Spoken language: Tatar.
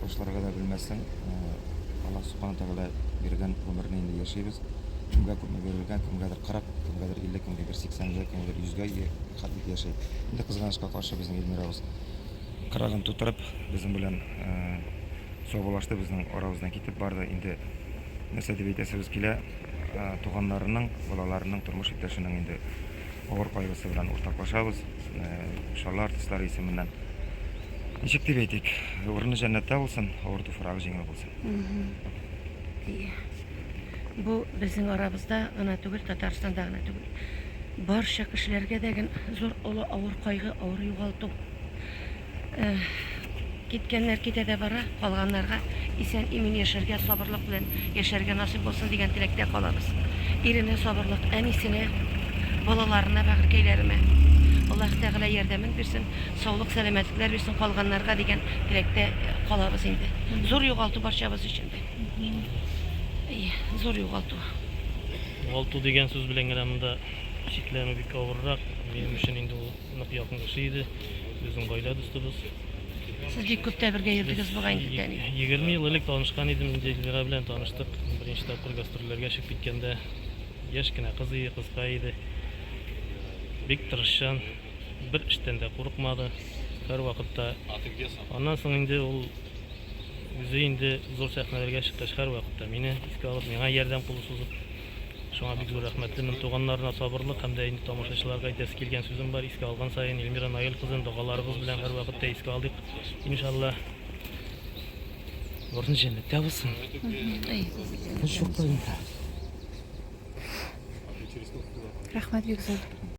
башларга да белмәссең. Аллаһ Субхана Тәгалә биргән гомерне инде яшибез. Кемгә күпме бирелгән, кемгәдер 40, кемгәдер 50, кемгәдер 80-гә, кемгәдер 100-гә хәтлек яши. Инде кызганычка каршы безнең Эльмирабыз кырыгын тутырып, безнең белән саубуллашты, безнең арабыздан китеп барды. Инде нәрсә дип әйтәсебез килә, туганнарының, балаларының, тормыш иптәшенең инде авыр кайгысы белән уртаклашабыз. Чаллы артистлары исеменнән. Ничек дип әйтик, урыны җәннәттә булсын, авыр туфрагы җиңел булсын. Ие. Бу безнең арабызда гына түгел, Татарстанда гына түгел. Барча кешеләргә дә ген зур олы авыр кайгы, авыр югалту. Киткәннәр китә дә бара, калганнарга исән-имин яшәргә, сабырлык белән яшәргә насыйп булсын дигән теләктә калабыз. Иренә сабырлык, әнисенә, балаларына, бәгырькәйләремә. Аллаһ Тәгалә ярдәмен бирсен, саулык, сәламәтлекләр бирсен калганнарга дигән теләктә калабыз инде. Зур югалту барчабыз өчен дә. Әйе, зур югалту. Югалту дигән сүз белән генә монда чикләнү бик авыррак. Минем өчен инде ул нык якын кеше иде. Безнең гаилә дустыбыз. Сез бик күп тә бергә йөрдегез бугай инде, Тәни. 20 ел элек танышкан идем инде, Эльмира белән таныштык. Беренче тапкыр гастрольләргә чыгып киткәндә. Яшь кенә кыз иде, кызка иде. Бик тырышчан, бер эштән дә курыкмады. Һәрвакытта. Аннан соң инде ул үзе инде зур сәхнәләргә чыккач, һәрвакытта мине искә алып, миңа ярдәм кулы сузып, Шуңа бик зур рәхмәтлемен. Туганнарына сабырлык һәм дә инде тамашачыларга әйтәсе килгән сүзем бар, искә алган саен Эльмира Наил кызын догаларыбыз белән һәрвакытта искә алыйк, иншалла. Урыны җәннәттә булсын. Рәхмәт бик зур.